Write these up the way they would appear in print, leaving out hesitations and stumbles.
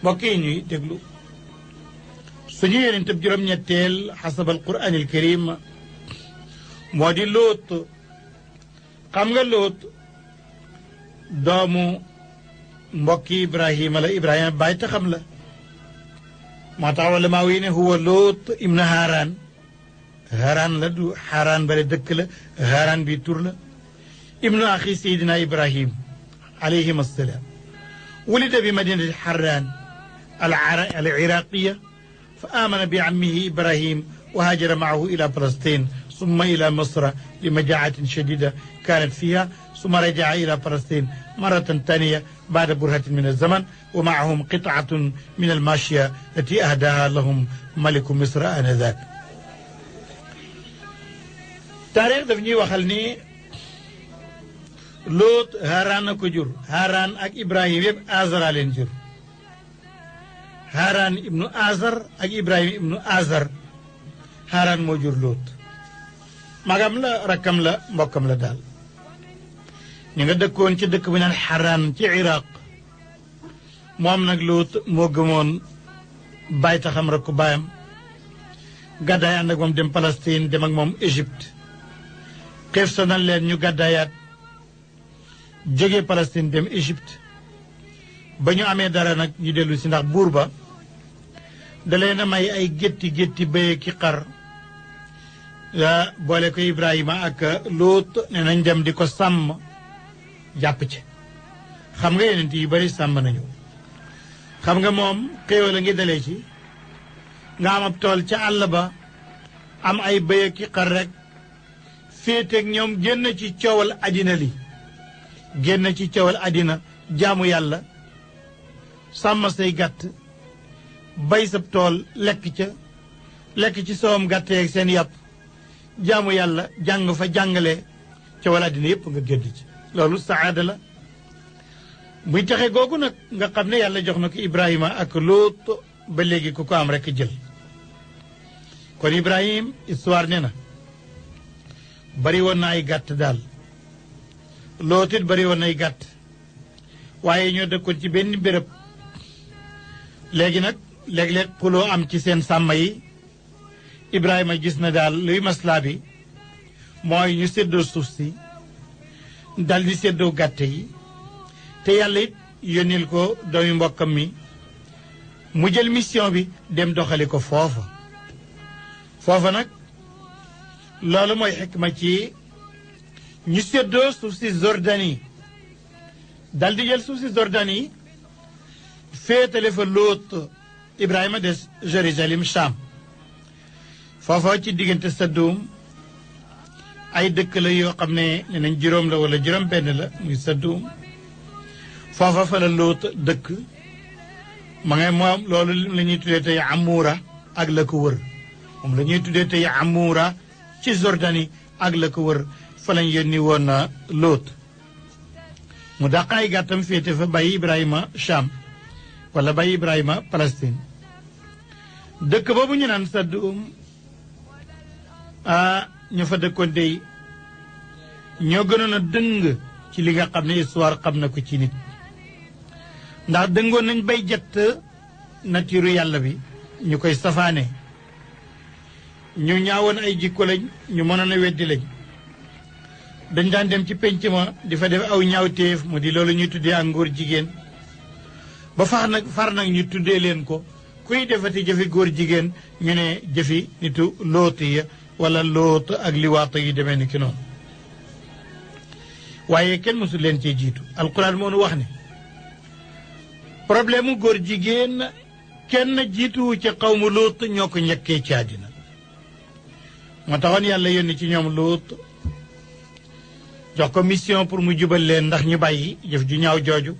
mbokk yi ñuy déglu suñu yonent bi juróom-ñetteel xasab alquran alkarim moo di Luut. xam nga Luut doomu mbokki Ibrahima la Ibrahima bàyyi taxam la moo tax wala maa wi ne huwa Luut ibn Haran. Haran la du Haran bale dëkk la Haran bi tur la ibnu axi Seydina Ibrahim alayhim assalaam ولد بمدينة حران العراقية فآمن بعمه إبراهيم وهاجر معه إلى فلسطين ثم إلى مصر لمجاعة شديدة كانت فيها ثم رجع إلى فلسطين مرة ثانية بعد برهة من الزمن ومعهم قطعة من الماشية التي أهداها لهم ملك مصر آنذاك. تاريخ دفني وخلني Luut Haaraan a ko jur Haaraan ak Ibrahima yëpp Azar leen jur Haaraan ibnu Azar ak Ibrahima ibnu Azar Haaraan moo jur Luut magam la rakkam la mbokkam la daal ñu nga dëkkoon ci dëkk bu naan Haraan ci Iraq moom nag Luut moo gëmoon bàyyi taxam rakku baayam gàddaay ànd ak moom dem Palestine dem ak moom Égypte xiif sonal leen ñu gàddaayaat jóge Palestine dem Égypte ba ñu amee dara nag ñu dellu si ndax buur ba da leen a may ay gétti béye ki xar boole ko Ibrahima ak Luut ne nañ dem di ko sàmm jàpp ci xam nga yeneen yu bari sàmm nañu xam nga moom xéewal a ngi dalee ci nga am ab tool ca àll ba am ay béye ki xar rek féeteeg ñoom génn ci coowal àddina li génn ci coowal àddina jaamu yàlla sàmm say gàtt bay sa tool lekk ci soowam gàtt yeeg seen yàpp jaamu yàlla jàng fa jàngale coowal àddina yépp nga gédd ci loolu saada la muy taxe googu nag nga xam ne yàlla jox na ko Ibrahima ak Luut ba léegi ku ko am rek jël kon Ibrahim histoire ne na bari woon na ay gàtt daal Luut it bari woon nay gàtt waaye ñoo dëkkoon ci benn béréb léegi nag léeg-léeg xuloo am ci seen sàmm yi Ibrahima gis na daal luy maslaa bi mooy ñu séddoo suuf si dal di séddoo gàtt yi te yàlla it yónnil ko doomi mbokkam mi mu jël mission bi dem doxali ko foofa nag loolu mooy xikma ci ñu séddoo suuf si Jordanie dal di jël suuf si Jordanie féetale fa Luut Ibrahima des Jérusalem Cham foofa ci diggante Sadum ay dëkk la yoo xam ne ne nañ juróom la wala juróom benn la muy Sadum foofa fa la Luut dëkk ma ngay moom loolu la ñuy tuddee tey Amoura ak la ko wër moom la ñuy tuddee tey Amoura ci Jordanie ak la ko wër fa lañ yónni woon na Luut mu dàq ay gàttam féete fa bàyyi Ibrahima Cham wala bàyyi Ibrahima Palestine dëkk boobu ñu naan Sadum ñu fa dëkkoon dey ñoo gënoon a dëng ci li nga xam ne histoire xam na ko ci nit ndax dëngoon nañ bay jett nature yàlla bi ñu koy safaane ñu ñaawoon ay jikko lañ ñu mënoon a weddi lañ dañ daan dem ci penc ma di fa def aw ñaawteef mu di loolu ñuy tuddee ak ngóor jigéen ba far nag ñu tuddee leen ko kuy defati jëfi góor jigéen ñu ne jëfi nitu Luut ya wala Luut ak liwaata yi demee ni ki noonu waaye kenn mësul leen cee jiitu alquran moo nu wax ne problème mu góor jigéen kenn jiituwu ci xawmu Luut ñoo ko njëkkee ci àddina moo taxoon yàlla yónni ci ñoom Luut jox ko mission pour mu jubal leen ndax ñu bàyyi jëf ju ñaaw jooju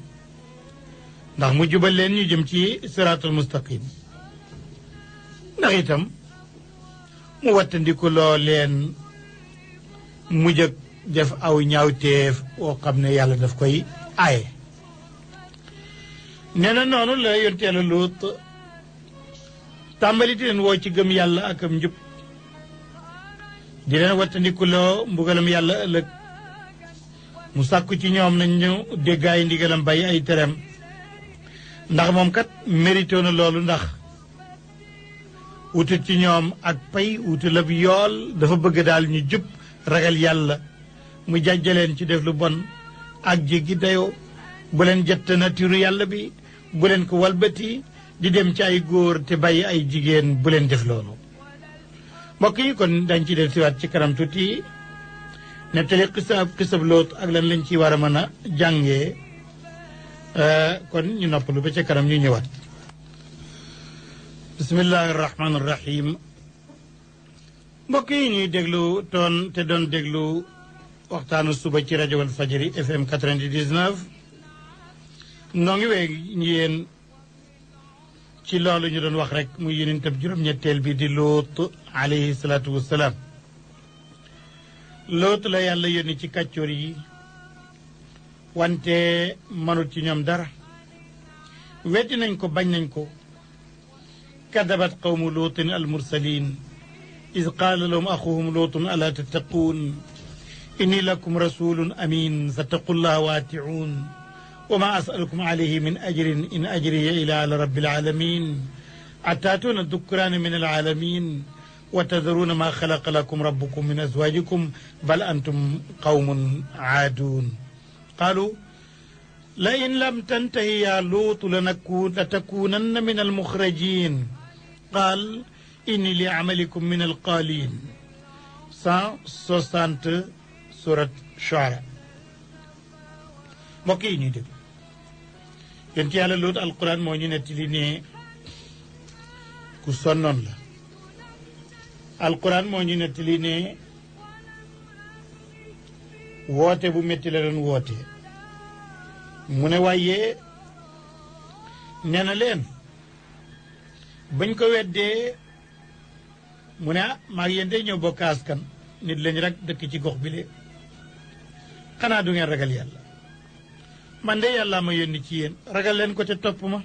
ndax mu jubal leen ñu jëm ci siraatul mustaqim ndax itam mu wattandiku loo leen mujj ak def aw ñaawteef woo xam ne yàlla daf koy aaye nee na noonu la yonteelu Luut tàmbali di leen woo ci gëm yàlla ak am njub di leen wattandiku loo mbugalam yàlla ëllëg mu sàkku ci ñoom nañ ñu dégg ay ndigalam bàyyi ay tereem ndax moom kat mérité na loolu ndax wutut ci ñoom ak pay wutul ab yool dafa bëgg daal ñu jub ragal yàlla mu jàjjaleen ci def lu bon ak jéggi dayoo bu leen jett nature yàlla bi bu leen ko walbati di dem ci ay góor te bàyyi ay jigéen bu leen def loolu mbokk yi kon dañ ci del siwaat ci kanam tuuti nettali xisab Loot ak lan lañ ci war a mën a jàngee kon ñu noppalu ba ca kanam ñu ñëwaat bismillahi irrahmani irrahim mbokk yi ñuy déglu te doon déglu waxtaanu suba ci rajo Wal Fajri FM 99 noo ngi wee yéen ci loolu ñu doon wax rek muy yonentab juróom-ñetteel bi di Loot alayhi salaatu wassalaam Loot la yàlla yónni ci kàccoor yi wante mënut ci ñoom dara weddi nañ ko bañ nañ ko kadabat qawmu lootin almursalin id qaala lahum axuhum lootun alaa tattaquun inni lakum rasulun amin fattaqu llaha wa atiun wa ma asalukum alayhi min ajrin in ajriya ila ala rabbil alamin ataatuuna dukraana min alalamin wa tadaruuna ma xalaqa lakum rabbukum min azwajikum bal antum qawmun aaduun qaalu la in lam tantahi ya luutu latakuunanna min almuxrajin qaal inni li amalikum min alqaalin 160 surat Shuara mbokk yi ñuy dégg yonent yàlla Luut alquran moo ñu nettali ne ku sonnoon la alquran moo ñu nettali ne woote bu métti la doon woote mu ne waaye nee na leen bañ ko weddee mu ne maa ngi yéen day ñëw bokk askan nit lañ rek dëkk ci gox bi le xanaa du ngeen ragal yàlla man de yàlla ma yónni ci yéen ragal leen ko te topp ma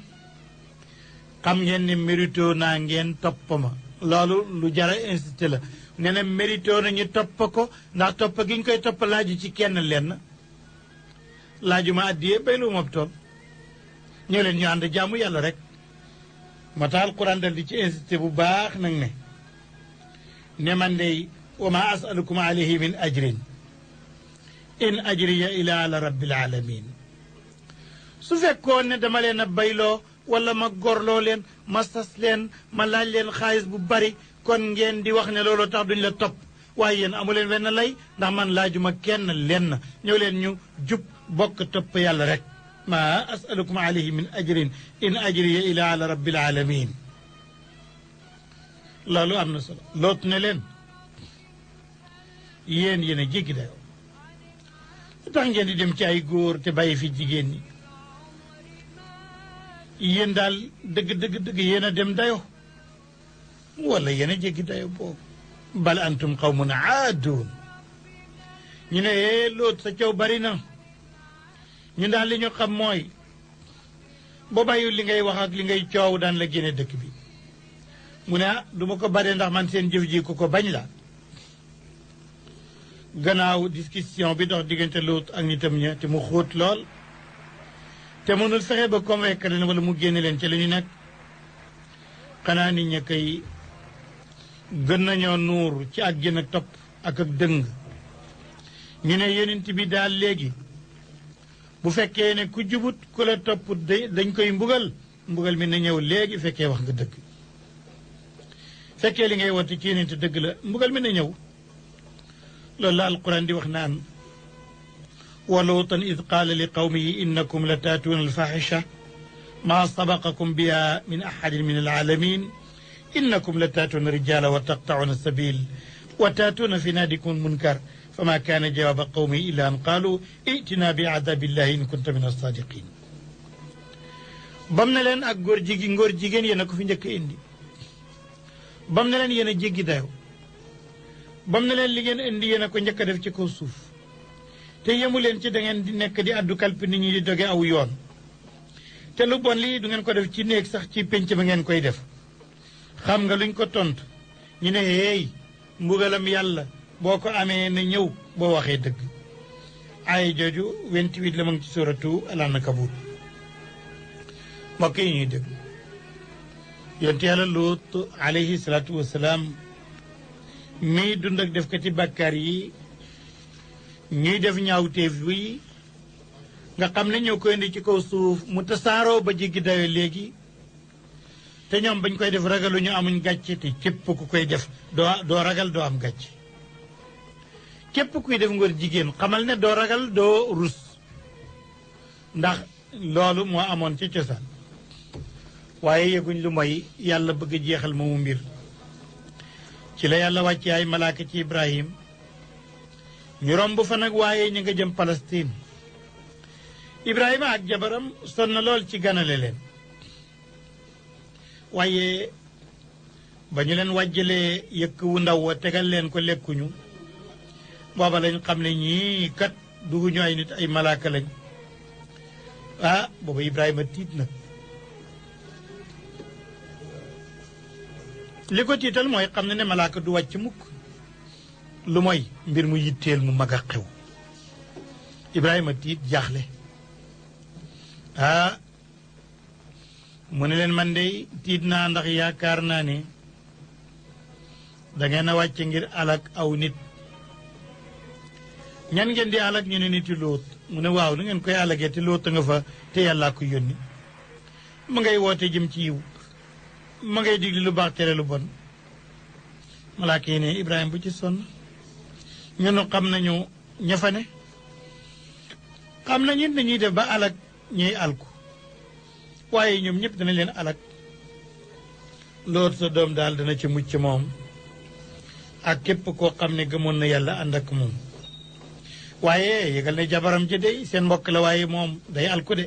xam ngeen ne mérito naa ngeen topp ma loolu lu jara insisté la nee na mérito na ñu topp ko ndax topp gi ñu koy topp laaju ci kenn lenn laaju ma addiyee bay lu moom tool ñëw leen ñu ànd jaamu yàlla rek moo tax alquran dal di ci insisté bu baax nag ne man dey wa ma asalukum alayhi min ajrin in ajriya ila ala rabbil alamin su fekkoon ne dama leen a bayloo wala ma gorloo leen ma sas leen ma laaj leen xaalis bu bari kon ngeen di wax ne loolu tax duñ la topp waaye yéen amu leen wenn lay ndax man laajuma kenn lenn ñëw leen ñu jub bokk topp yàlla rek ma asalukum alayhi min ajrin in ajriya ila ala rabbil alamin loolu am na solo Loot ne leen yéen a jéggi dayoo lu tax ngeen di dem ci ay góor te bàyyi fi jigéen ñi yéen daal dëgg yéen a dem dayo wala yéen a jéggi dayo boobu bal antum qawmun aaduun ñu ne Loot sa coow bari na ñu daal li ñu xam mooy boo bàyyiwul li ngay wax ak li ngay coow daan la génne dëkk bi mu ne du ma ko bare ndax man seen jëf ji ko bañ la gannaaw discussion bi dox diggante Loot ak nitam ña te mu xóot lool te mënul fexe ba convaincre leen wala mu génne leen ci la ñu nekk xanaa nit ña koy gën nañoo nuur ci ak gën a topp ak dëng ñu ne yonent bi daal léegi bu fekkee ne ku jubut ku la topp dañ koy mbugal mi na ñëw léegi fekkee wax nga dëgg fekkee li ngay woote ci yonent dëgg la mbugal mi na ñëw loolu la alquran di wax naan wa luutan id qaala li qawmihi innakum la taatuuna alfaxisha maa sabaqakum biha min ahadin min alaalamin innakum la taatuuna rijala wa taqtacuuna sabil wa taatuuna fi naadikum almunkar fama kaana jawaaba qawmihi illa an qaalu itina bi adabillahi in kunta min alsaadiqin bam ne leen ak ngóor jigéen yéen a ko fi njëkk indi bam ne leen yéen a jéggi dayo bam ne leen li ngeen indi yéen a ko njëkk a def ci kaw suuf te yemu leen ci da ngeen di nekk di addu kalpi nit ñi di doge aw yoon te lu bon lii du ngeen ko def ci néeg sax ci pénc ba ngeen koy def xam nga luñ ko tontu ñu ne hey mbugalam yàlla boo ko amee na ñëw boo waxee dëgg ay jooju 28 la ma ngi ci suratu al-Ankabut mbokk yi ñuy déglu yonent yàlla Luut alayhi salaatu wasalaam mii dund ak def ko ci bàkkaar yi ñuy def ñaawteef yi nga xam ne ñoo koy indi ci kaw suuf mu tasaaroo ba jéggi dayo léegi te ñoom bañ koy def ragaluñu amuñ gàcce te képp ku koy def doo ragal doo am gàcce képp kuy def ngóor jigéen xamal ne doo ragal doo rus ndax loolu moo amoon ci cosaan waaye yëguñ lu mooy yàlla bëgg a jeexal moomu mbir ci la yàlla wàcce ay malaaka ci Ibrahim ñu romb fa nag waaye ñu nga jëm Palestine Ibrahima ak jabaram sonn na lool ci ganale leen waaye ba ñu leen wàjjalee yëkk wu ndaw wa tegal leen ko lekkuñu booba lañ xam ne ñii kat duguñu ay nit ay malaaka lañ booba Ibrahima tiit na li ko tiital mooy xam ne malaaka du wàcc mukk lu mooy mbir mu yitteel mu mag a xew Ibrahima tiit jaaxle mu ne leen man de tiit naa ndax yaakaar naa ne dangeen a wàcce ngir alak aw nit ñan ngeen di alak ñu ne niti Lóot mu ne waaw nu ngeen koy alagee te Lóot nga fa te yàllaa ko yónni mu ngay woote jëm ci yiw ma ngay digli lu baax tere lu bon malaaka yi ne Ibrahima bu ci sonn ñunu xam nañu ña fa ne xam nañu dañuy def ba alak ñuy alku waaye ñoom ñëpp dana leen alak Lóot sa doom daal dana ci mucc moom ak képp koo xam ne gëmoon na yàlla ànd ak moom waaye yëgal ne jabaram ji dey seen mbokk la waaye moom day alku de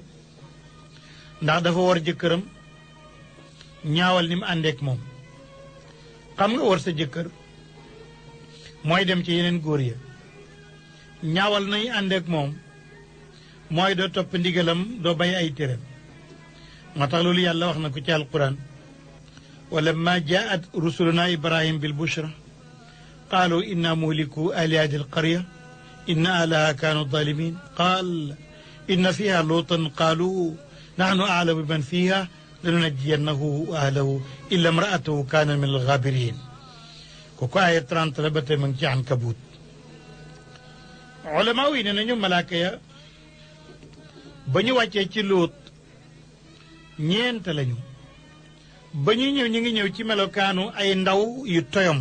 ndax dafa war jëkkëram ñaawal ni mu àndeek moom xam nga war sa jëkkër mooy dem ci yeneen góor ya ñaawal nañu àndeek moom mooy doo topp ndigalam doo bay ay téram moo tax loolu yàlla wax na ko ci alquran wala ma jaat rusuluna ibrahim bil bushra qaalu inna muhliku ahli hadi alqarya inna ahlaha kaanu zalimin qaal inna fiha luutan qaalu nahnu aalamu biman fiha lanunajjiyannahu wa ahlahu illa imraatahu kaana min algaabirin kooku aaya 30 la ba tey ma ngi ci Ankabut ulama yi ne nañu malaaka ya ba ñu wàccee ci Lóot ñeent lañu ba ñuy ñëw ñu ngi ñëw ci melokaanu ay ndaw yu toyom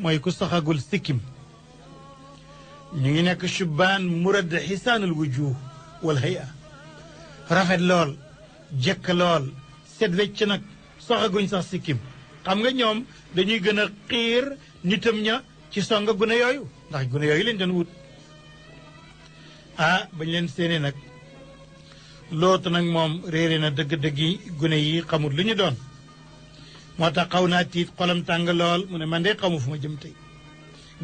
mooy ku saxagul sikkim ñu ngi nekk shubaan murad xisaanul wujuh wal hay'a rafet lool jekk lool set wecc nag saxaguñ sax sikkim xam nga ñoom dañuy gën a xiir nitam ña ci songa gune yooyu ndax gune yooyu leen doon wut bañ leen séenee nag Lóot nag moom réere na dëgg-dëggi gune yi xamul lu ñu doon moo tax xaw naa tiit xolam tàng lool mu ne man de xamu fu ma jëm tey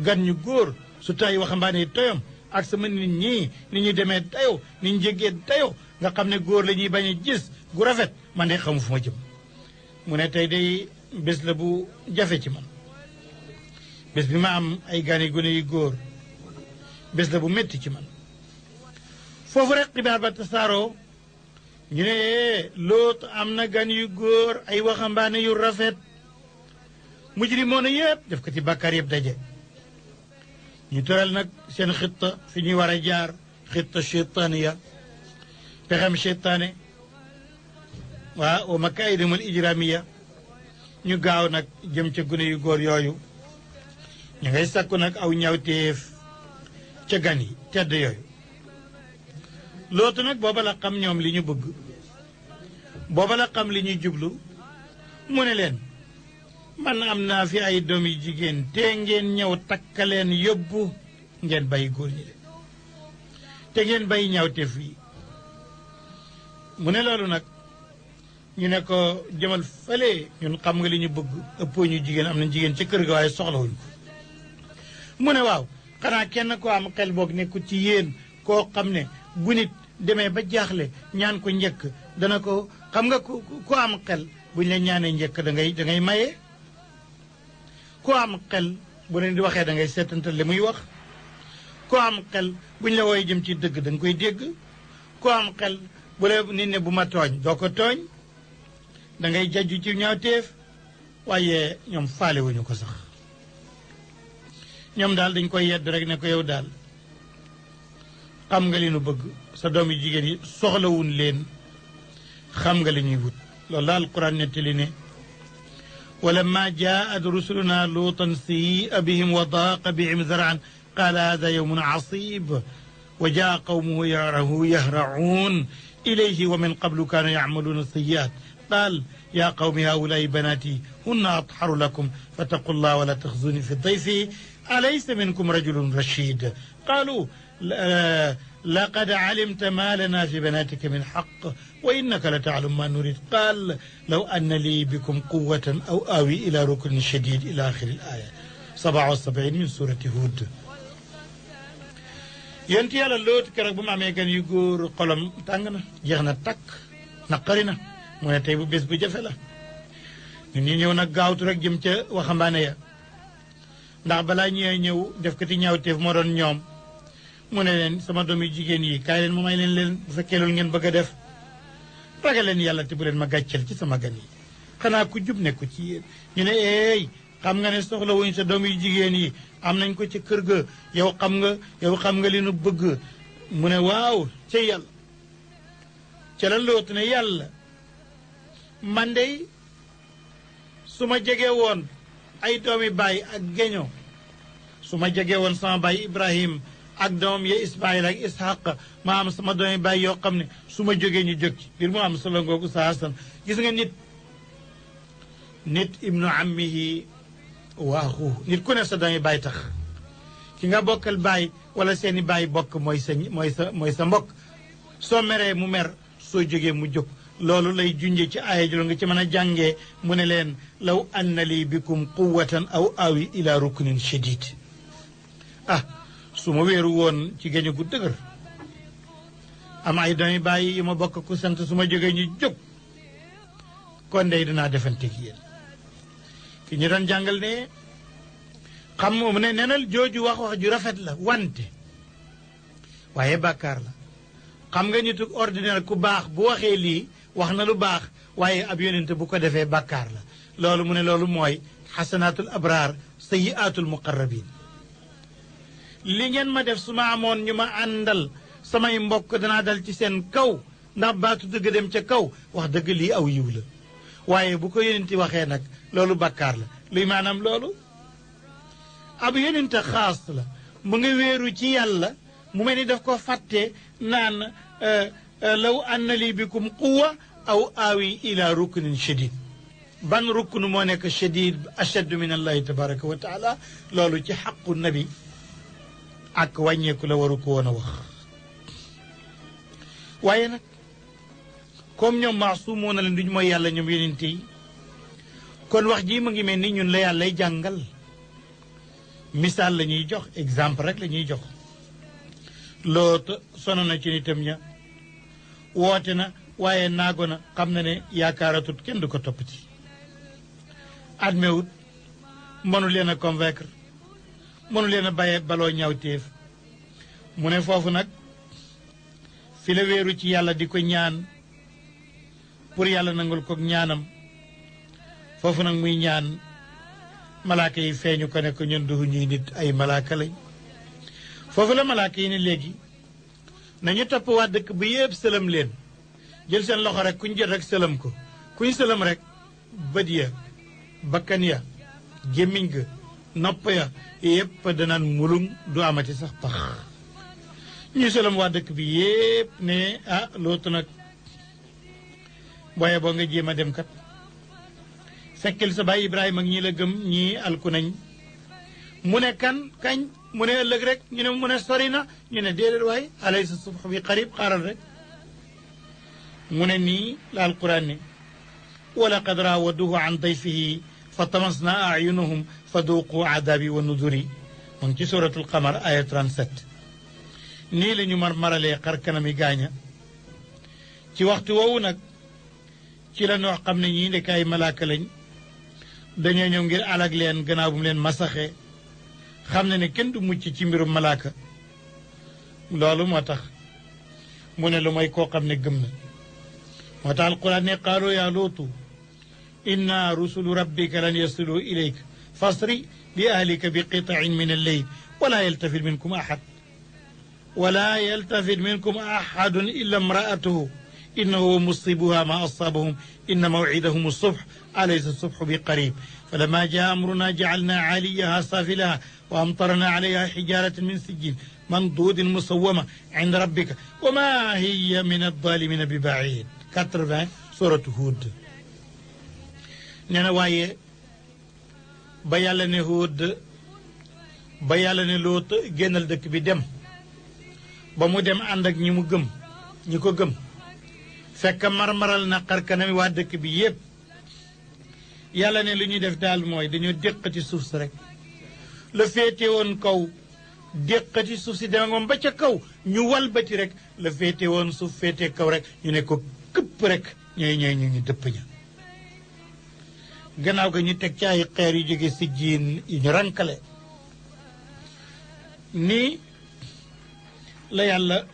gan ñu góor su tay waxambaane yi toyom ak sama nit ñii ni ñu demee dayo ni ñu jéggee dayo nga xam ne góor la ñuy bañ a gis gu rafet man de xamu fu ma jëm mu ne tey day bés la bu jafe ci man bés bi ma am ay gani gune yu góor bés la bu métti ci man foofu rek xibaar ba tasaaroo ñu ne Lóot am na gan yu góor ay waxambaane yu rafet mujrimoon yëpp def ko ci bàkkaar yëpp daje ñu tëral nag seen xitta fi ñuy war a jaar xitta cheytaaniya pexem cheytaane wa makaidimul ijramiya ñu gaaw nag jëm ca gune yu góor yooyu ñu ngay sakku nag aw ñawteef ca gan yi tedd yooyu Lóot nag booba la xam ñoom li ñu bëgg booba la xam li ñuy jublu mu ne leen man am naa fi ay doom yu jigéen te ngeen ñëw takkaleen yóbbu ngeen bàyyi góor ñi de te ngeen bàyyi ñaawteef yi mu ne loolu nag ñu ne ko jëmal fële ñun xam nga li ñu bëgg ëppoo ñu jigéen am nañ jigéen ca kër ga waaye soxlawuñ ko mu ne waaw xanaa kenn ko am xel boog nekku ci yéen koo xam ne bu nit demee ba jaaxle ñaan ko njëkk dana ko xam nga ku am xel buñ la ñaanee njëkk da ngay maye ku am xel bu leen di waxee da ngay seetantal li muy wax ku am xel buñ la wooyee jëm ci dëgg da nga koy dégg ku am xel bu la nit ne bu ma tooñ doo ko tooñ da ngay jajju ci ñaawteef waaye ñoom faale wuñu ko sax ñoom daal dañ koy yedd rek ne ko yow daal xam nga li nu bëgg sa doom yu jigéen yi soxlawuñ leen xam nga li ñuy wut loolu la alquran nettali ne ولما جاءت رسلنا لوطا سيء بهم وضاق بهم ذرعا قال هذا يوم عصيب وجاء قومه يهرعون إليه ومن قبل كانوا يعملون السيئات قال يا قوم هؤلاء بناتي هن أطهر لكم فاتقوا الله ولا تخزوني في ضيفي أليس منكم رجل رشيد قالوا لقد علمت ما لنا في بناتك من حق وإنك لتعلم ما نريد قال لو أن لي بكم قوة أو آوي إلى ركن شديد إلى آخر الآية 77 من سورة هود yonti yàlla loot keroog bu mu amee gan yu góor xolam tàng na jeex na takk naqari na mu ne tey bu bés bu jafe la nit ñi ñëw nag gaawtu rek jëm ca waxambaane ya ndax balaa ñëwee ñëw def ko ti ñaawteef moo doon ñoom mu ne leen sama doom yu jigéen yi kaay leen ma may leen bu fekkee loolu ngeen bëgg a def ragal leen yàlla te bu leen ma gàcceel ci sama gan yi xanaa ku jub nekku ci yéen ñu ne eey xam nga ne soxla wuñ sa doom yu jigéen yi am nañ ko ci kër ga yow xam nga li nu bëgg mu ne waaw ca yàlla ca la lootu ne yàlla man dey su ma jege woon ay doomi baay ak geño su ma jege woon sama baay Ibrahim ak doom ya Ismaïl ak Ishaq ma am sama doomi baay yoo xam ne su ma jógee ñu jóg ci biir mu am solo ngoogu sa Hasan gis nga nit ibnu ammihi waaxu nit ku ne sa doomi baay tax ki nga bokkal baay wala seeni baay bokk mooy sa mbokk soo meree mu mer soo jógee mu jóg loolu lay junje ci aaya ji nga ci mën a jàngee mu ne leen law anna lii bikum quwwatan aw awi ila ruknin shadid su ma wéeru woon ci géño gu dëgër am ay doomi baay yi ma bokk ku sant su ma jógee ñu jóg kon dey dinaa defanteeg yéen ki ñu doon jàngal ne xam mu ne nenal jooju wax ju rafet la wante waaye bàkkaar la xam nga nitu ordinaire ku baax bu waxee lii wax na lu baax waaye ab yonente bu ko defee bàkkaar la loolu mu ne loolu mooy xasanaatul abraar sayyiaatul muqarrabin li ngeen ma def su ma amoon ñu ma àndal samay mbokk danaa dal ci seen kaw ndax baatu dëgg dem ca kaw wax dëgg lii aw yiw la waaye bu ko yonente waxee nag loolu bàkkaar la luy maanaam loolu ab yonente xaas la mu ngi wéeru ci yàlla mu mel ni daf ko fàtte naan law anna lii bikum quwa aw aawi ila ruknin shadid ban rukn moo nekk shadid ashaddu min allahi tabaraka wa taala loolu ci xaqu nabi ak wàññeeku la waru ko woon a wax waaye nag comme ñoom maasumoo na leen duñu mooy yàlla ñoom yonent yi kon wax ji mu ngi mel ni ñun la yàllay jàngal misaal la ñuy jox exemple rek la ñuy jox Loot sono na ci nitam ña woote na waaye naago na xam na ne yaakaaratut kenn du ko toppati admewut mënu leen a convaincre mënu leen a bàyyee baloo ñaawteef mu ne foofu nag fi la wéeru ci yàlla di ko ñaan pour yàlla nangul ko ñaanam foofu nag muy ñaan malaaka yi feeñu ko ne ko ñun du ñuy nit ay malaaka lañ foofu la malaaka yi ne léegi nañu topp waa dëkk bi yëpp sëlam leen jël seen loxo rek kuñ jël rek sëlam ko kuñ sëlam rek bët ya bakkan ya gémmiñ ga nopp ya yëpp danaan mulung du amati sax pax ñuy sëlam waa dëkk bi yëpp ne Lootu nag booye boo nga jéem a dem kat fekkil sa baay Ibrahima ak ñi la gëm ñii alku nañ mu ne kañ mu ne ëllëg rek ñu ne mu ne sori na ñu ne déedéet waay alaysa subh bi qarib xaaral rek mu ne nii la alquran ne wa laqad raawaduhu an dayfihi fa tamasna ayunuhum fa duuqu adabi wa nuduri mu ngi ci suratul qamar aya 37 nii la ñu maralee xar kanami gaaña ci waxtu woowu nag ci la noo xam ne ñii ndekk ay malaaka lañ dañoo ñëw ngir alag leen gannaaw bu mu leen masaxee xam ne ne kenn du mucc ci mbirum malaaka loolu moo tax mu ne lu mooy koo xam ne gëm na moo tax alquran ne qaalu yaa lootu inna rusulu rabbika lan yasilu ilayka fasri bi ahlika bi qita'in min al-layl wala yaltafit minkum ahad ولا يلتفت منكم أحد إلا امرأته إنه مصيبها ما أصابهم إن موعدهم الصبح أليس الصبح بقريب فلما جاء أمرنا جعلنا عاليها سافلها وأمطرنا عليها حجارة من سجيل منضود مسومة عند ربك وما هي من الظالمين ببعيد 80 سورة هود نانا واي بيالني هود بيالني لوط génnal dëkk bi dem ba mu dem ànd ak ñi mu gëm ñi ko gëm fekk marmaral na xarkanami waa dëkk bi yépp yàlla ne li ñuy def daal mooy dañoo déqati suuf si rek la féete woon kaw déqati suuf si dema moom ba ca kaw ñu walbati rek la féete woon suuf féete kaw rek ñu ne ko këpp rek ñu dëpp ña gannaaw ga ñu teg ci ay xeer yu jóge si jiin yu ñu rankale ni la yàlla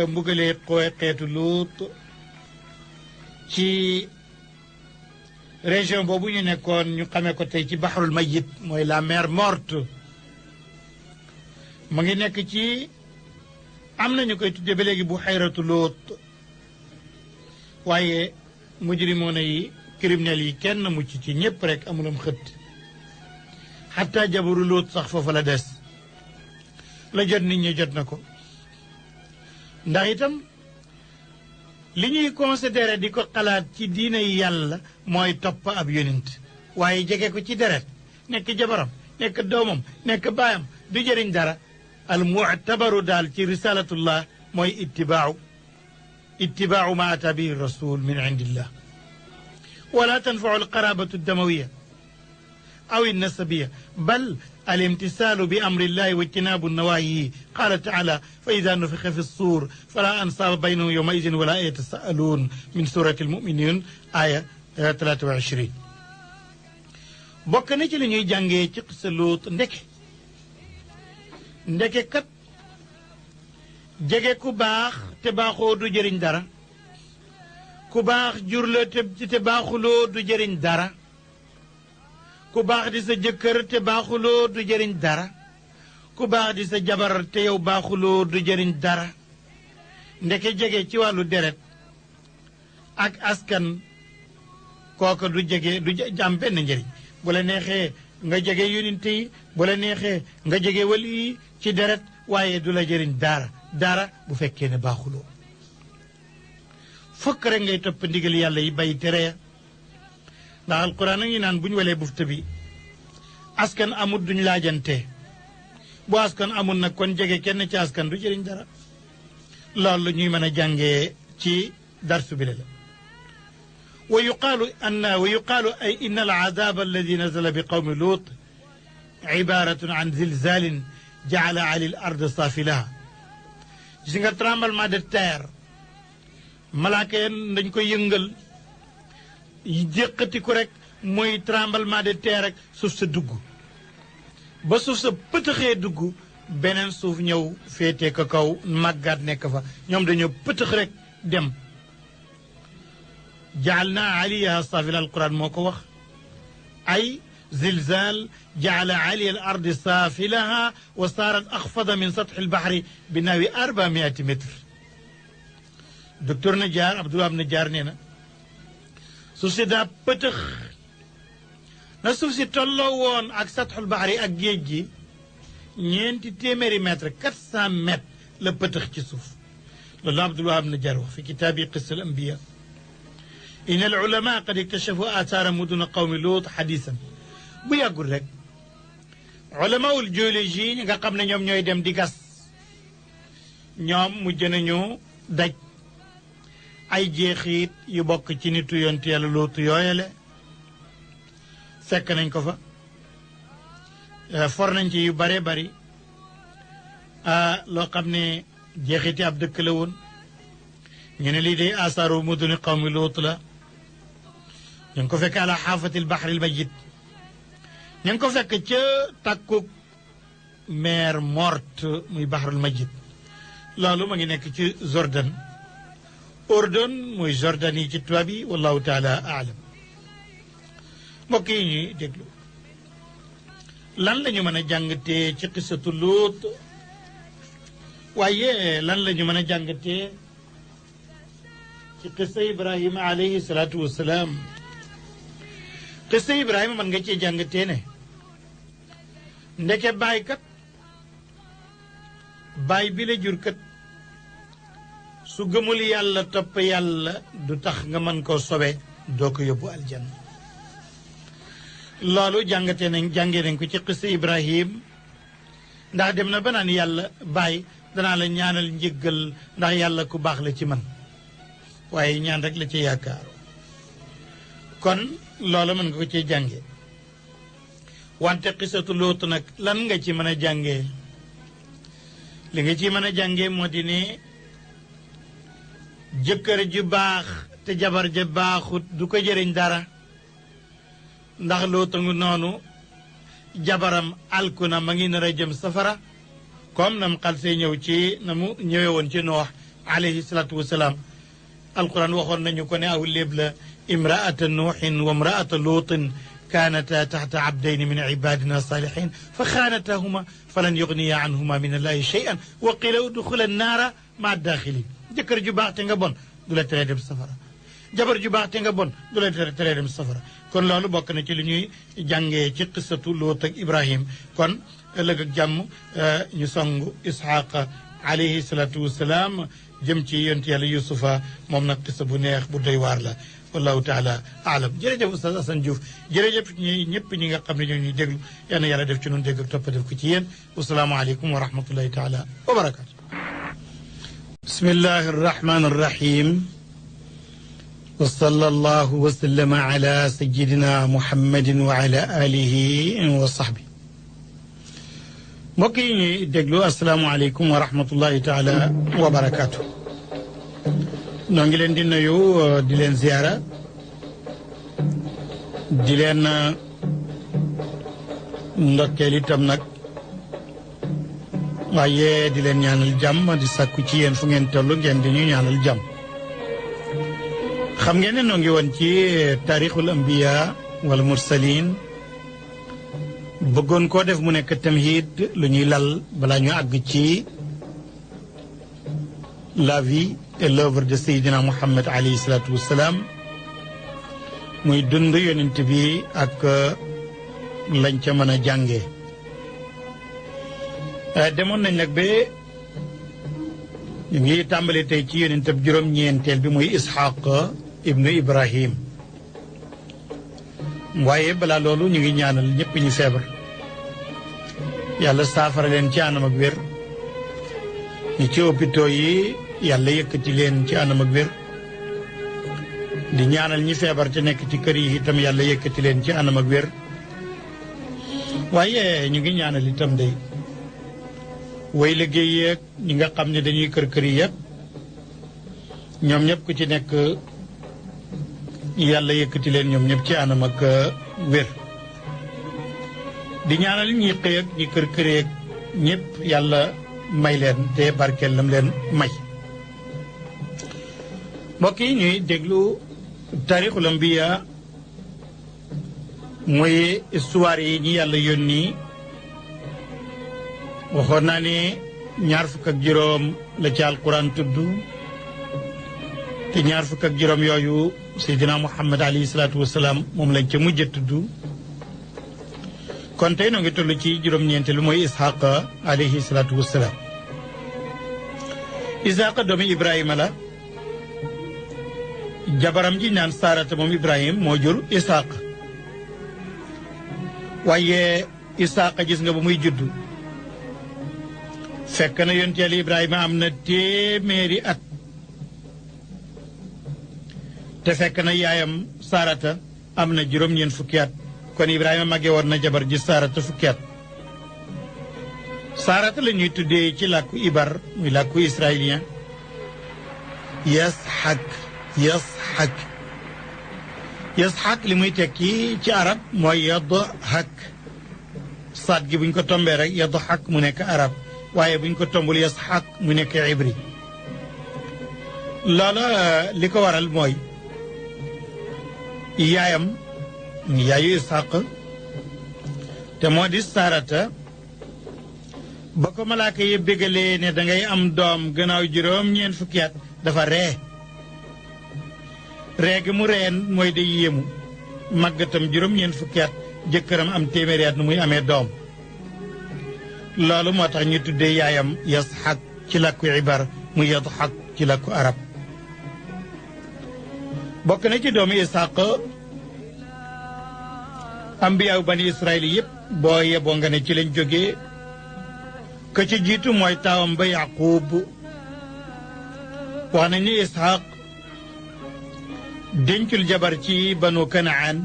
mbugalee xeetu Luut ci région boobu ñu nekkoon ñu xamee ko tey ci Bahrul Mayyit mooy la mer morte mu ngi nekk ci am na ñu koy tudde ba léegi bu xayratu Luut waaye mujrimoona yi criminels yi kenn mucc ci ñëpp rek amulam xët xataa jabaru Luut sax foofu la des la jot nit ñi jot na ko ndax itam li ñuy considéré di ko xalaat ci diine yi yàlla mooy topp ab yonent waaye jege ko ci deret nekk jabaram nekk doomam nekk baayam du jëriñ dara al mu'tabaru daal ci risalatullah mooy ittibaau ma ata bihi rasul min indillah wala tanfau al qarabatu damawiya aw al nasabiya bal الامتثال بأمر الله واجتناب النواهي قال تعالى فإذا نفخ في الصور فلا أنصاب بينهم يومئذ ولا يتساءلون من سورة المؤمنين آية 23 bokk na ci li ñuy jàngee ci qissa Luut ndeke kat jege ku baax te baaxoo du jëriñ dara ku baax jur la te baaxuloo du jëriñ dara ku baax di sa jëkkër te baaxuloo du jëriñ dara ku baax di sa jabar te yow baaxuloo du jëriñ dara ndeke jege ci wàllu deret ak askan kooka du jege du am benn njëriñ bu la neexee nga jege yonent yi bu la neexee nga jege wali yi ci deret waaye du la jëriñ dara bu fekkee ne baaxuloo fokk rek ngay topp ndigal yàlla yi bay tere ndax alquran a ngi naan bu ñu walee bufta bi askan amut duñ laajante bu askan amul nag kon jege kenn ci askan du jëriñ dara loolu ñuy mën a jàngee ci darsu bi la wa yuqaalu ay inna al azaab alladi nazala bi qawmi luut ibaratun an zilzalin jaala ali l ard saafilaha gis nga tremblement de terre malaaka yeen dañ koy yëngal jéqati ko rek mooy tremblement de terre rek suuf sa dugg ba suuf sa pëtëxee dugg beneen suuf ñëw féete ko kaw màggaat nekk fa ñoom dañoo pëtëx rek dem jaal naa aliyaha safila alquran moo ko wax ay zilzal jaala aliya al ardi saafilaha wa saarat axfada min satxi albahri bi naawi 400 mètres docteur Najjar Abdoulaye Najjar nee na suuf si daa pëtëx na suuf si tolloo woon ak satxul bahri ak géej gi ñeenti téeméeri mètre 400 mètres la pëtëx ci suuf loolu Abdoulaye Najjar wax fi kitaabi qissa al anbiya in al ulama qad iktashafu athara muduna qawmi luut xadisan bu yàggul rek ulamaul géologie ñi nga xam ne ñoom ñooy dem di gas ñoom mujj nañu daj ay jeexit yu bokk ci nitu yonent yàlla Luut yooyale fekk nañ ko fa for nañ ci yu bare bari loo xam ne jeexiti ab dëkk la woon ñu ne lii day asaaru muduni qawmi Luut la ñu ngi ko fekk ala xaafatil bahril mayyit ñu ngi ko fekk ca tàkkuk mer morte muy bahrul mayyit loolu ma ngi nekk ci Jordan Ordon mooy Jordan yi ci tubaab yi wallahu taala aalam mbokk yi ñuy déglu lan la ñu mën a jàngatee ci xisatu Luut waaye lan la ñu mën a jàngatee ci xisa Ibrahima alayhi salaatu wasalaam xisa Ibrahima mën nga cee jàngatee ne ndeke baay kat baay bi la jur kat su gëmul yàlla topp yàlla du tax nga mën koo sobe doo ko yóbbu aljanna loolu jàngee nañ ko ci xisa Ibrahim ndax dem na ba naan yàlla baay danaa la ñaanal njëggal ndax yàlla ku baax la ci man waaye ñaan rek la ci yaakaar kon loolu mën nga ko ci jànge wante xisatu Luut nag lan nga ci mën a jàngee li nga ci mën a jàngee moo di ne jëkkër ju baax te jabar ja baaxut du ko jëriñ dara ndax Luut ngu noonu jabaram alku na ma ngi nar a jëm safara comme nam xal see ñëw ci na mu ñëwee woon ci Noox alayhi salaatu wasalaam alquran waxoon nañu ko ne aw léeb la imraata nuuxin wa imraata luutin kaanata taxta abdayni min ibadina salihin fa xaanatahuma falan yugniya anhuma min allahi shay'an wa qila udxula annaara maa daaxilin jëkkër ju baax te nga bon du la teree dem safara jabar ju baax te nga bon du la teree dem safara kon loolu bokk na ci li ñuy jàngee ci qissatu Luut ak Ibrahim kon ëllëg ak jàmm ñu songu Isxaaqa alayhi salaatu wasalaam jëm ci yonent yàlla Yusufa moom nag qissa bu neex bu doy waar la wallahu taala aalam jërëjëf Oustaz Assane Diouf jërëjëf ñëpp ñi nga xam ne ñoo ñuy déglu yal na yàlla def ci noonu dégg ak topp def ko ci yéen wasalaamaaleykum wa rahmatullahi taala wa barakaatu bismillahi arrahmani arrahim wa sallallahu wa sallama ala sayyidina muhammadin wa ala alihi wa sahbi mbokk yi ñuy déglu asalaamaaleykum wa rahmatullahi taala wa barakaatu noo ngi leen di nuyu di leen ziyaara di leen ndokkeel itam nag waaye di leen ñaanal jàmm di sàkku ci yéen fu ngeen toll ngeen di ñu ñaanal jàmm xam ngeen ne noo ngi woon ci taarixul ambiya wala mursalin bëggoon koo def mu nekk tamhid lu ñuy lal balaa ñu àgg ci la vie et l'œuvre de Seydina Muhammad alayhi salaatu wassalaam muy dund yonent bi ak lañ ca mën a jànge demoon nañ nag ba ñu ngi tàmbali tey ci yonentab juróom-ñeenteel bi muy Isxaaq ibnu Ibrahim waaye balaa loolu ñu ngi ñaanal ñëpp ñu feebar yàlla saafara leen ci anam ak wér ñi ci hôpitaux yi yàlla yëkkati leen ci anam ak wér di ñaanal ñi feebar te nekk ci kër yi itam yàlla yëkkati leen ci anam ak wér waaye ñu ngi ñaanal itam day way liggéey yeeg ñi nga xam ne dañuy kër yi yëpp ñoom ñëpp ku ci nekk yàlla yëkkati leen ñoom ñëpp ci anam ak wér di ñaanal ñi xëy ak ñi kër yeeg ñëpp yàlla may leen te barkeel lam leen may mbokk yi ñuy déglu taarixul ambiya mooy histoire yi ñi yàlla yónni waxoon naa ne 25 la ci alquran tudd te 25 yooyu Seydina Muhammad alayhi salaatu wasalaam moom lañ ca mujj a tudd kon tey noo ngi toll ci juróom-ñeent lu mooy Isxaaqa alayhi salaatu wasalaam Isxaaqa doomi Ibrahima la jabaram ji naan Saarata moom Ibrahim moo jur Isxaaqa waaye Isxaaqa gis nga ba muy judd fekk na yonent Yàlla Ibrahima am na 100 at te fekk na yaayam Saarata am na juróom-ñeent fukki at kon Ibrahima màggee war na jabar ji Saarata fukki at Saarata la ñuy tuddee ci làkku ibar muy làkku israélien yasxak li muy tekki ci arab mooy yadhak saat gi buñ ko tombee rek yadhak mu nekk arab waaye buñ ko tombul yasxak mu nekk ibri loola li ko waral mooy yaayam yaayu Isxaq te moo di Saarata ba ko malaaka yi bégalee ne dangay am doom gannaaw juróom-ñeent fukki at dafa ree gi mu reen mooy day yéemu màggatam juróom-ñeent fukki at jëkkëram am téeméeri at nu muy amee doom loolu moo tax ñu tuddee yaayam Yasxaq ci làkku ibar mu Yadxaq ci làkku arab bokk na ci doomu Isxaq ambiyaaw bani Israël yëpp boo yeboo nga ne ci lañ jógee ka ci jiitu mooy taawam ba Yaqub wax nañ ni Isxaq dencul jabar ci banu Kanaan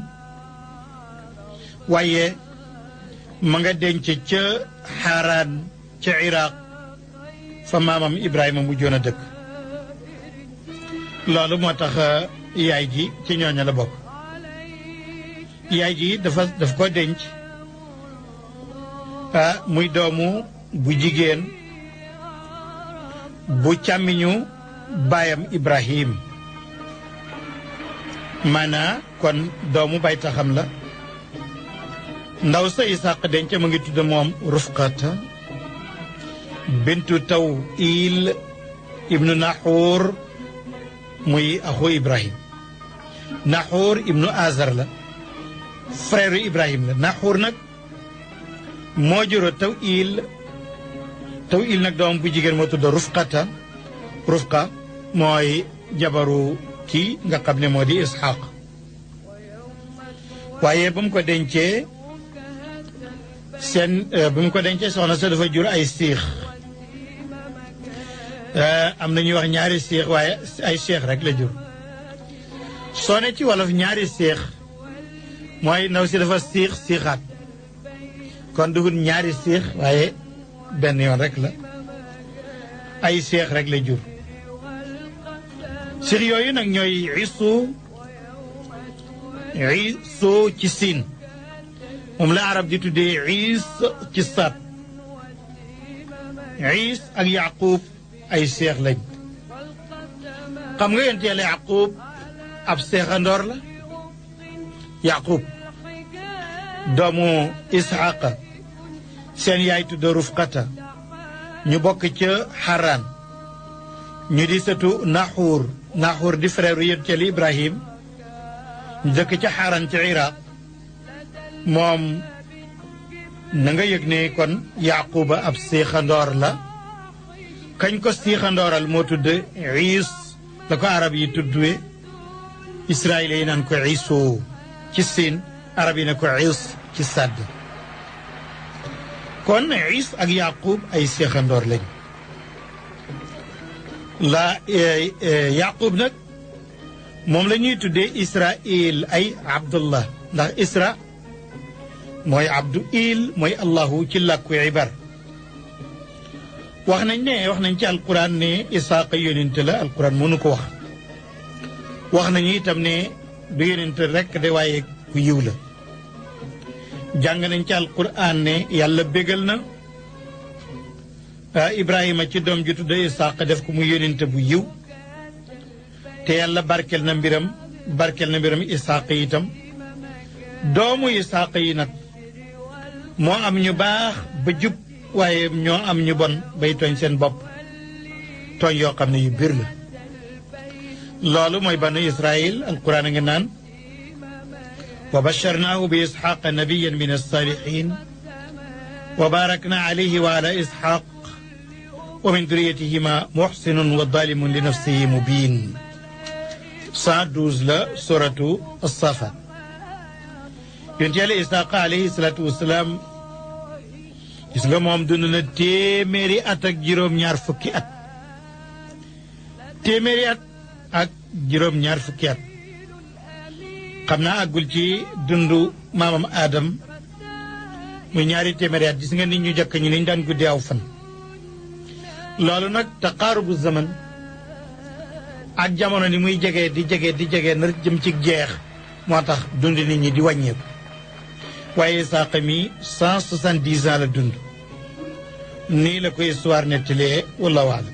waaye ma nga denc ca Xaaraan ca Iraq fa maamam Ibrahima mujjoon a dëkk loolu moo tax yaay ji ci ñooña la bokk yaay ji daf ko denc muy doomu bu jigéen bu càmmiñu baayam Ibrahim maanaa kon doomu bay taxam la ndaw sa Isxaq denc mu ngi tudd moom Rufqata bintu Tawil ibnu Naxuur muy axu Ibrahim Naxuur ibnu Azar la frère Ibrahim la Naxuur nag moo juró Tawil nag doom bu jigéen moo tudd Rufqa mooy jabaru kii nga xam ne moo di Isxaq waaye ba mu ko dencee soxna sa dafa jur ay siix am na ñuy wax ñaari siix waaye ay seex rek la jur soo ne ci wolof ñaari seex mooy ndaw si dafa siixaat kon dugul ñaari siix waaye benn yoon rek la ay seex rek la jur siix yooyu nag ñooy isu ci siin moom la arab di tuddee iis ci saat iis ak Yaqub ay seex lañ xam nga yonent Yàlla Yaqub ab seexandoor la Yaqub doomu Isxaqa seen yaay tudd Rufqata ñu bokk ca Xaraan ñu di sëtu Naxuur di frère yonent Yàlla Ibrahim ñu dëkk ca Xaraan ca Iraq moom na nga yëg ne kon Yaquba ab seexandoor la kañ ko seexandooral moo tudd Iis la ko arab yi tuddee Israël yi naan ko Iisu ci siin arab yi ne ko Iis ci sàdd kon Iis ak Yaqub ay seexandoor lañ Yaqub nag moom la ñuy tuddee Israël ay Abdullah ndax Isra mooy abdu il mooy allahu ci làkku ibar wax nañ ci alquran ne Isaaqa yónente la alquran mënu ko wax nañu itam ne du yónente rekk de waaye ku yiw la jàng nañ ci alquran ne yàlla bégal na Ibrahima ci doom ji tudd Isaaqa def ko mu yónente bu yiw te yàlla barkel na mbiram Isaaqa itam doomu Isaaqa yi nag moo am ñu baax ba jub waaye ñoo am ñu bon bay tooñ seen bopp tooñ yoo xam ne yu biir la loolu mooy banu Israël alquran a ngi naan wa basharnaahu bi isxaqa nabiyan min alsalihin wa barakna alayhi wa ala isxaq wa min duriyatihima muxsinun wa zalimun li nafsihi mubin 112 la suratu as-Safat yonent Yàlla Isaaqa alayhi salaatu wasalaam gis nga moom dund na téeméeri at ak juróom-ñaar fukki at téeméeri at ak juróom-ñaar fukki at xam naa àggul ci dundu maamam Adam muy ñaari téeméeri at gis nga nit ñu jëkk ñi niñ daan guddee aw fan loolu nag taqaarubu zaman ak jamono ni muy jege di jege nar jëm ci jeex moo tax dund nit ñi di wàññeeku waaye Isaaqa mi 170 ans la dund nii la ko histoire nettalee wallahu a'lam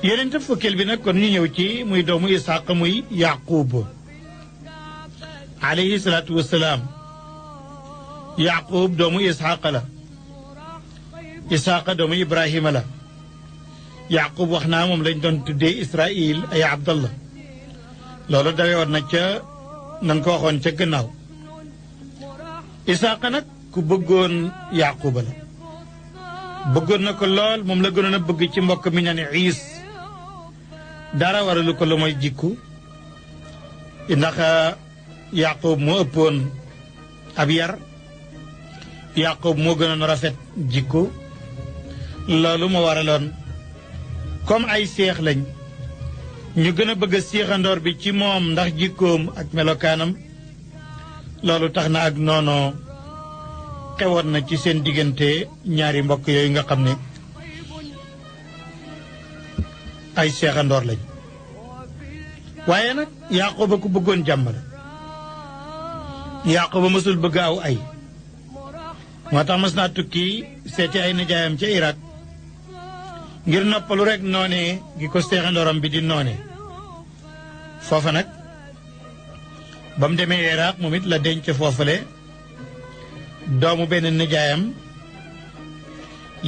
yeneen fukkeel bi nag kon ñu ñëw ci muy doomu Isaaqa muy Yaqub alayhi salaatu wasalaam yaqub doomu isxaqa la isxaqa doomu ibrahima la yaqub wax naa moom lañ doon tuddee israil ay abdallah loolu dawe woon na ca nan ko waxoon ca gannaaw isxaqa nag ku bëggoon yaquba la bëggoon na ko lool moom la gënoon a bëgg ci mbokk mi ñane iis dara waralu ko lu mooy jikku ndax yaqub moo ëppoon ab yar yaqub moo gënoon a rafet jikku loolu moo waraloon comme ay seex lañ ñu gën a bëgg a seexandoor bi ci moom ndax jikkoom ak melokaanam loolu tax na ak noonoo xewoon na ci seen diggante ñaari mbokk yooyu nga xam ne ay seexandoor lañ waaye nag yaquba ku bëggoon jàmm la yaquba mësul bëgg aw ay moo tax mas naa tukki seeti ay nijaayam ca Irak ngir noppalu rek noonee gi ko seexandooram bi di noonee foofa nag ba mu demee Irak moom it la denc foofale doomu benn nijaayam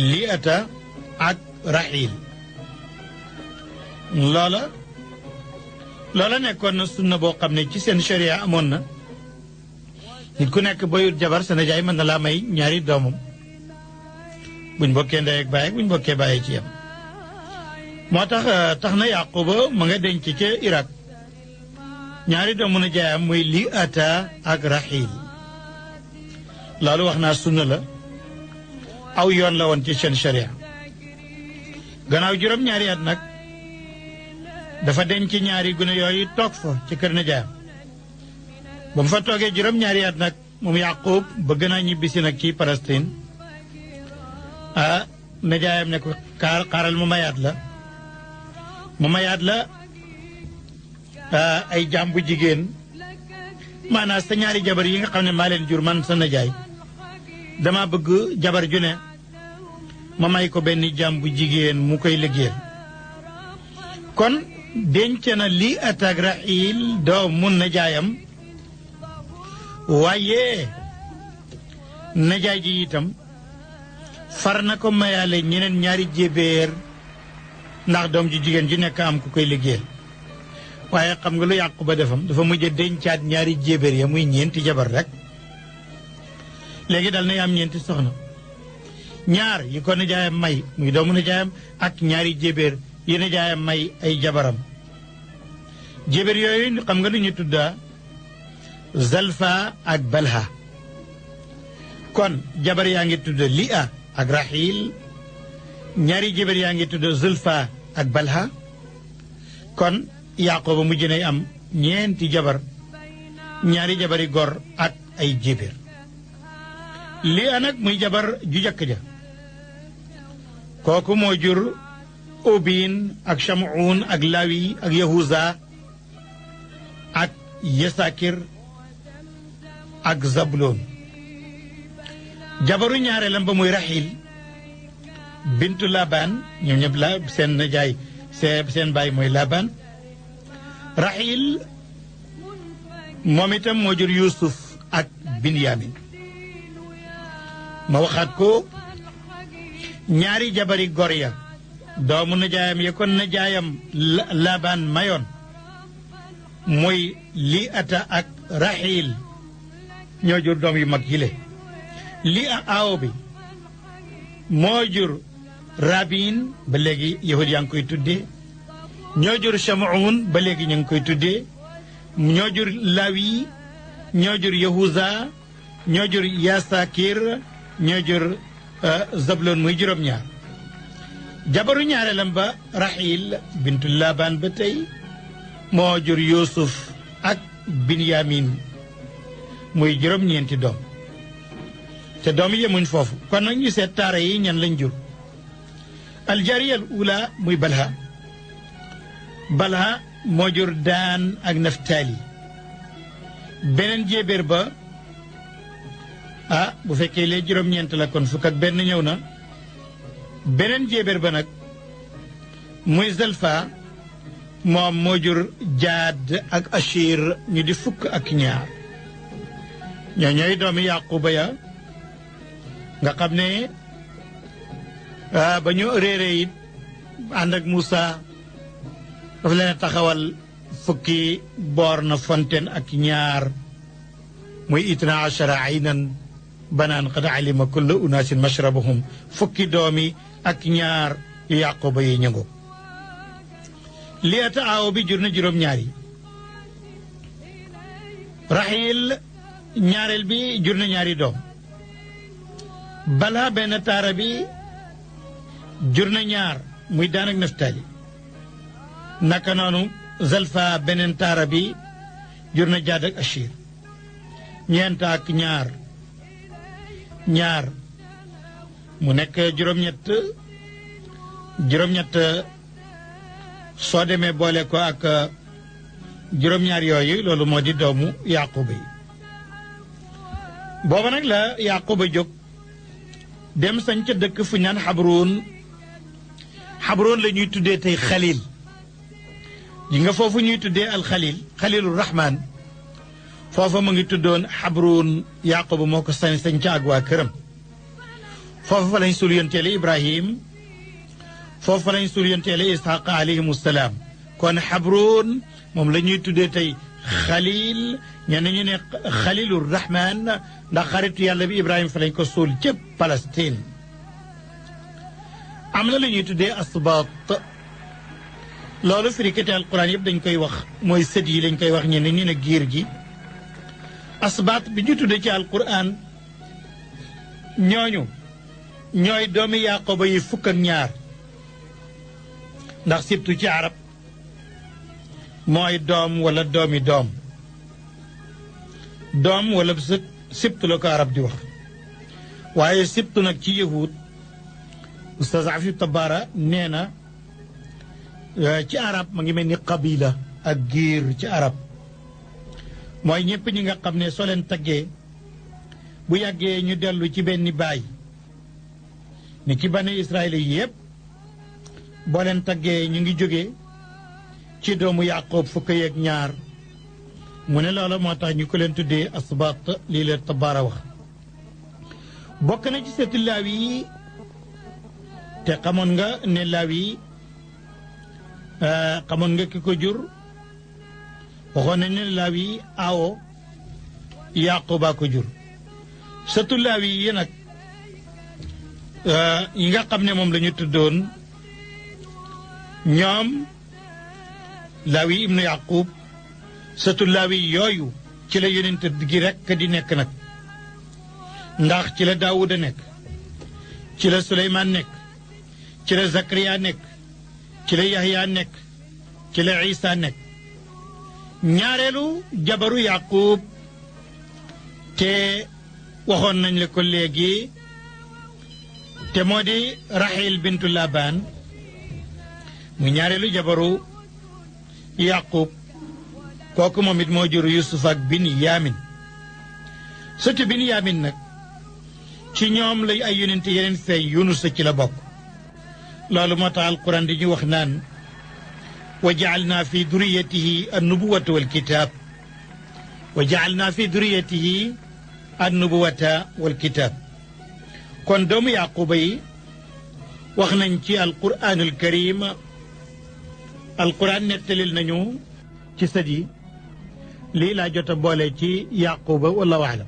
Liata ak Rahil loola nekkoon na sunna boo xam ne ci seen sharia amoon na nit ku nekk boyut jabar sa nijaay mën na laa may ñaari doomam buñ bokkee ndey ak baay buñ bokkee bàyyi ci yam moo tax na Yaquba ma nga denc ca Irak ñaari doomu nijaayam muy Liata ak Rahil loolu wax naa sunna la aw yoon la woon ci seen sharia gannaaw juróom-ñaari at nag dafa denc ñaari gune yooyu toog fa ci kër nijaayam ba mu fa toogee juróom-ñaari at nag moom Yaqub bëgg naa ñibbisi nag ci Palestine nijaayam ne ko xaaral mu mayaat la ay jaam bu jigéen maanaam sa ñaari jabar yi nga xam ne maa leen jur man sa nijaay dama bëgg jabar ju ne ma may ko benn jaam bu jigéen mu koy liggéeyal kon denc na Liata ak Rahil doomu nijaayam waaye nijaay ji itam far na ko mayaale ñeneen ñaari jébéer ndax doom ji jigéen ju nekk am ku koy liggéeyal waaye xam nga lu Yaquba defam dafa mujj dencaat ñaari jébéer ya muy ñeenti jabar rek léegi dal na am ñeenti soxna ñaar yi ko nijaayam may muy doomu nijaayam ak ñaari jébéer yi nijaayam may ay jabaram jébéer yooyu xam nga lu ñu tudda Zalfa ak Balha kon jabar yaa ngi tudd Lia ak Rahil ñaari jébéer yaa ngi tudd Zulfa ak Balha kon Yaquba mujj nay am ñeenti jabar ñaari jabari gor ak ay jébéer Lia nag muy jabar ju jëkk ja kooku moo jur Obin ak Shamuun ak Lawi ak Yahuza ak Yesakir ak Zabulon jabaru ñaareelam ba muy Rahil bintu Laban ñoom ñëpp la seen jaay seen baay mooy Laban Rahil moom itam moo jur Yuusuf ak Binyamin ma waxaat ko ñaari jabari gor ya doomu nijaayam ya kon nijaayam Laban mayoon muy Liata ak Rahil ñoo jur doom yu mag yile Lia aawo bi moo jur Rabin ba léegi yahud yaa ngi koy tuddee ñoo jur Shamuun ba léegi ñu ngi koy tuddee ñoo jur Lawi ñoo jur Yahuza ñoo jur Yasakir ñoo jur Zabulon muy juróom-ñaar jabaru ñaareelam ba Rahil bintu Laban ba tey moo jur Yuusuf ak Binyamin muy juróom-ñeenti doom te doom yi yemuñ foofu kon nag ñu seet taara yi ñan lañ jur aljariyal ula muy Balha moo jur Daan ak Naftali beneen jéebéer ba bu fekkee lee juróom-ñeent la kon fukk ak benn ñëw na beneen jéebéer ba nag muy Zalfa moom moo jur Jaad ak Ashir ñu di fukk ak ñaar ñoo ñooy doomi yaquba ya nga xam ne ba ñu réeree it ànd ak Moussa dafa leen a taxawal fukki boor na fontaine ak ñaar muy 12 aynan banaan qad alima kullu unaasin mashrabahum fukki doomi ak ñaar yu yaquba yi ñëngo liyata aaw bi jur na juróom-ñaar yi Raxiil ñaareel bi jur na ñaari doom Bala benn taara bi jur na ñaar muy Daan ak Naftali naka noonu Zalfa beneen taara bi jur na Jaad ak Ashir ñeent ak ñaar mu nekk juróom-ñett soo demee boole ko ak juróom-ñaar yooyu loolu moo di doomu yaquba yi booba nag la yaquba jóg dem sañ ca dëkk fu ñaan xabroon la ñuy tuddee tey xalil ji nga foofu ñuy tuddee alxalil xalilur rahman foofa mu ngi tuddoon xabroon yaquba moo ko sañ ca ak waa këram foofa fa lañ sul yonteele ibrahim foofu fa lañ sul yonteele isxaq alayhim salaam kon xabroon moom la ñuy tuddee tey xalil ñenn ñu ne xalilur rahman ndax xaritu yàlla bi ibrahima fa lañ ko suul ca Palestine am na la ñuy tuddee asbaat loolu firikati alquran yëpp dañ koy wax mooy sët yi lañ koy wax ñenn ñu ne giir gi asbaat bi ñu tuddee ci alquran ñooñu ñooy doomi yaquba yi fukk ak ñaar ndax sibtu ci arab mooy doom wala doomi doom wala sibtu la ko arab di wax waaye sibtu nag ci yahud ustaz Afif Tabara nee na ci arab ma ngi mel ni qabila ak giir ci arab mooy ñëpp ñi nga xam ne soo leen taggee bu yàggee ñu dellu ci benn baay ni ci bani Israël yi yëpp boo leen taggee ñu ngi jógee ci doomu yaqub fukk yeeg ñaar mu ne loola moo tax ñu ko leen tuddee asbaat lii leen Tabara wax bokk na ci seeti laawi yi te xamoon nga ne laawi xamoon nga ki ko jur waxoon nañ ne laawi aawo yaquba ko jur seetu laawi yi nag yi nga xam ne moom la ñu tuddoon ñoom laawi ibnu yaqub sëtu laawi yooyu ci la yonent gi rekk di nekk nag ndax ci la daawuda nekk ci la suleymaan nekk ci la zakariya nekk ci la yahya nekk ci la isa nekk ñaareelu jabaru yaqub te waxoon nañ la ko léegi te moo di Raxiil bintu Labaan mu ñaareelu jabaru yaqub kooku moom it moo jur Yusuf ak Binyaamin sëtu Binyaamin nag ci ñoom lay ay yonent yeneen feeñ Yunus ci la bokk loolu moo tax alquran di ñu wax naan wa jaalna fi duriyatihi annubuwata walkitaab wa jaalna fi duriyatihi annubuwata walkitaab kon doomu yaquba yi wax nañ ci alquranul karim alquran nettalil nañu ci sët yi lii laa jot a boole ci yaquba wallahu aalam